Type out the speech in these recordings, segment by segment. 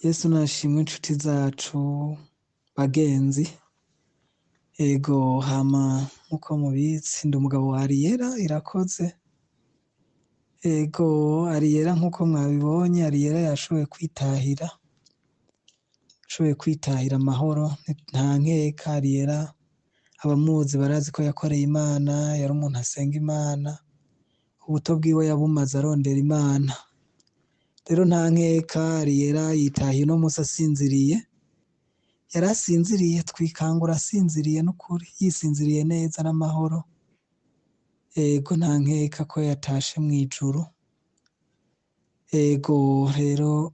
Yesu nashimwe nshuti zacu bagenzi. Ego hama nkuko mubizi ndi umugabo wa Ariella Irakoze. Ego Ariella nkuko mwabibonye, Ariella yashoboye kwitahira, yashoboye kwitahira amahoro, nta nkeka. Ariella abamuzi barazi ko yakoreye Imana, yari umuntu asenga Imana, ubuto bwiwe yabumaze arondera Imana. Rero nta nkeka Ariella yitahiye uno musi asinziriye, yari asinziriye, twikangura asinziriye n'ukuri, yisinziriye neza n'amahoro. Ego nta nkeka ko yatashe mw'ijuru. Ego rero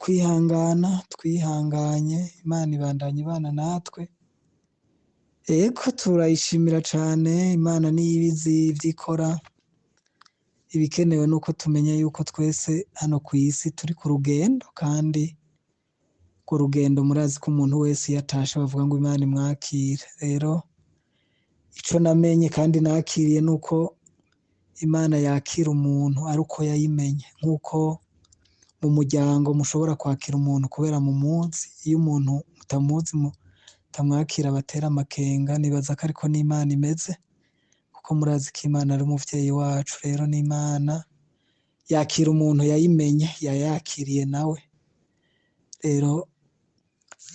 kwihangana, twihanganye, Imana ibandanya ibana natwe. Ego turayishimira cane, Imana niyo ibizi ivyo ikora. Ibikenewe nuko tumenya yuko twese hano kw'isi turi ku rugendo, kandi urwo rugendo murazi ko umuntu wese iyo atashe bavuga ngo Imana imwakire. Rero ico namenye kandi nakiriye nuko Imana yakira umuntu ari uko yayimenye, nkuko mu muryango mushobora kwakira umuntu kubera mumuzi, iyo umuntu mutamuzi mutamwakira abatera amakenga. Nibaza ko ariko n'Imana imeze, kuko murazi ko Imana ari umuvyeyi wacu. Rero n'Imana yakira umuntu yayimenye, yayakiriye nawe. Rero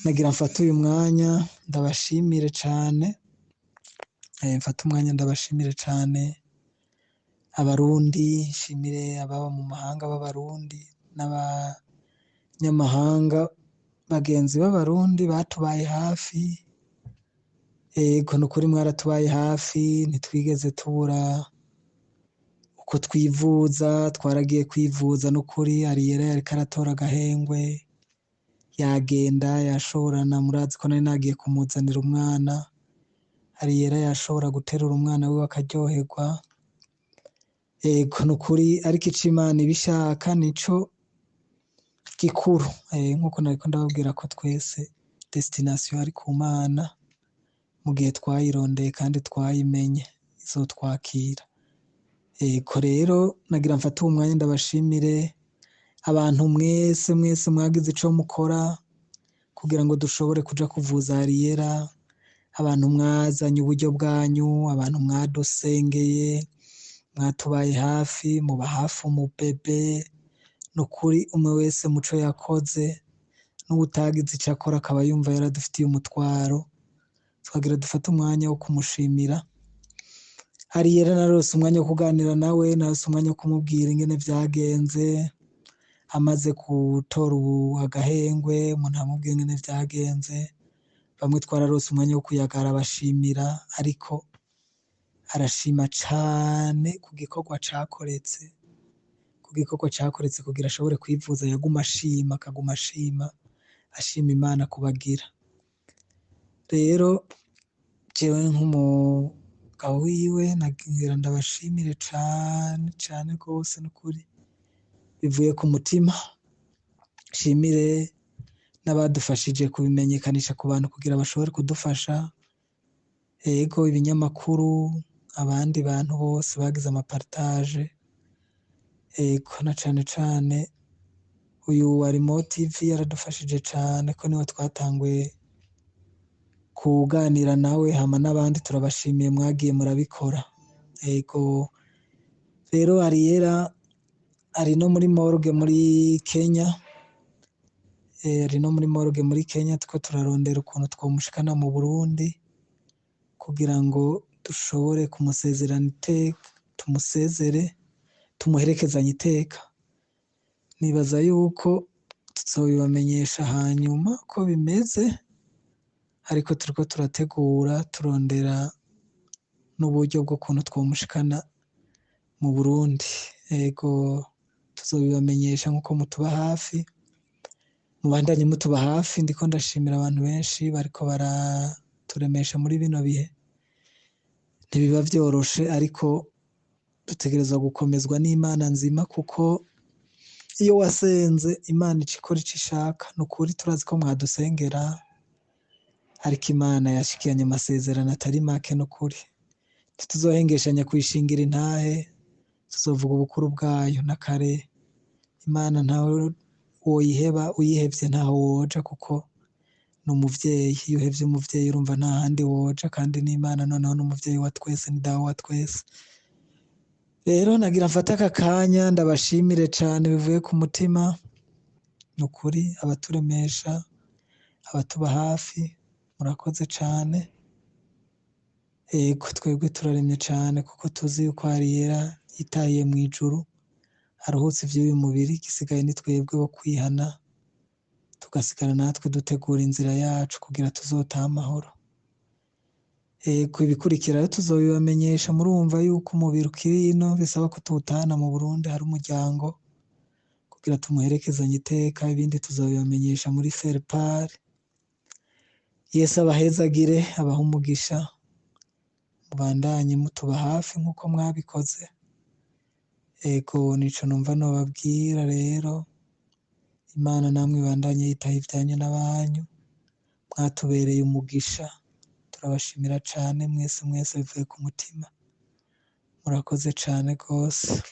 nagira mfate uyu mwanya ndabashimire cane, mfate umwanya ndabashimire cane Abarundi, nshimire ababa mu mahanga b'Abarundi n'abanyamahanga bagenzi b'Abarundi batubaye hafi. Ego nukuri mwaratubaye hafi, ntitwigeze tubura uko twivuza, twaragiye kwivuza nukuri. Ariella yariko aratora agahengwe, yagenda yashoborana, murazi ko nari nagiye kumuzanira umwana. Ariella yashobora guterura umwana wiwe akaryoherwa. Ego nukuri, ariko ico Imana ibishaka nico gikuru. Nkuko nariko ndababwira ko twese destination ari ku Mana, mu gihe twayirondeye kandi twayimenye izotwakira. Ego rero nagira mfate uwu mwanya ndabashimire abantu mwese mwese mwagize ico mukora kugira ngo dushobore kuja kuvuza Ariella, abantu mwazanye uburyo bwanyu, abantu mwadusengeye, mwatubaye hafi, muba hafi umubebe. Nukuri umwe wese muco yakoze, n'uwutagize ico akora akaba yumva yaradufitiye umutwaro, twagira dufate umwanya wo kumushimira. Ariella narose umwanya wo kuganira nawe, narose umwanya wo kumubwira ingene vyagenze, amaze gutora ubu agahengwe, umuntu amubwira ingene vyagenze. Bamwe twararose umwanya wo kuyaga, arabashimira, ariko arashima cane ku gikorwa cakoretse, ku gikorwa cakoretse kugira ashobore kwivuza. Yaguma ashima, akaguma ashima, ashima Imana kubagira. Rero jewe nk'umugabo wiwe nagira ndabashimire cane cane gose, nukuri bivuye ku mutima. Nshimire n'abadufashije kubimenyekanisha ku bantu kugira bashobore kudufasha. Ego ibinyamakuru, abandi bantu bose bagize amapartage. Ego na cane cane uyu wa Remote TV yaradufashije cane, ko niwe twatanguye kuganira nawe, hama n'abandi turabashimiye mwagiye murabikora. Ego rero Ariella ari no muri morgue muri Kenya, ari no muri morgue muri Kenya, turiko turarondera ukuntu twomushikana mu Burundi kugira ngo dushobore kumusezerana iteka, tumusezere, tumuherekezanye iteka. Nibaza yuko tuzobibamenyesha hanyuma ko bimeze, ariko turiko turategura, turondera n'uburyo bw'ukuntu twomushikana mu Burundi. Ego tuzobibamenyesha nkuko mutuba hafi, mubandanye mutuba hafi. Ndiko ndashimira abantu benshi bariko baraturemesha muri bino bihe, ntibiba vyoroshe, ariko dutegerezwa gukomezwa n'Imana nzima, kuko iyo wasenze Imana ica ikora ico ishaka. Nukuri turazi ko mwadusengera, ariko Imana yashikiranye amasezerano atari make. Nukuri ntituzohengeshanya kuyishingira intahe, tuzovuga ubukuru bwayo. Na kare Imana ntawe Woyiheba, uyihevye ntaho woja kuko ni umuvyeyi. Iyo uhevye umuvyeyi urumva nta handi woja, kandi n'Imana noneho n'umuvyeyi wa twese, ni dawe wa twese. Rero nagira mfate aka kanya ndabashimire cane bivuye ku mutima, ni ukuri abaturemesha, abatuba hafi, murakoze cane. Ego twebwe turaremye cane kuko tuzi yuko Ariella yitahiye mw'ijuru, aruhutse ivy'uyu mubiri, igisigaye ni twebwe bo kwihana, tugasigara natwe dutegura inzira yacu kugira tuzotahe amahoro. Ego ibikurikira rero tuzobibamenyesha, murumva yuko umubiri ukiri ino bisaba ko tuwutahana mu Burundi hari umuryango kugira tumuherekezanye iteka, ibindi tuzobibamenyesha muri Ferpar. Yesu abahezagire, abahe umugisha, mubandanye mutuba hafi nkuko mwabikoze. Ego nico numva nobabwira rero, Imana namwe ibandanye yitaho ivyanyu n'abanyu, mwatubereye umugisha, turabashimira cane mwese mwese bivuye ku mutima, murakoze cane gose.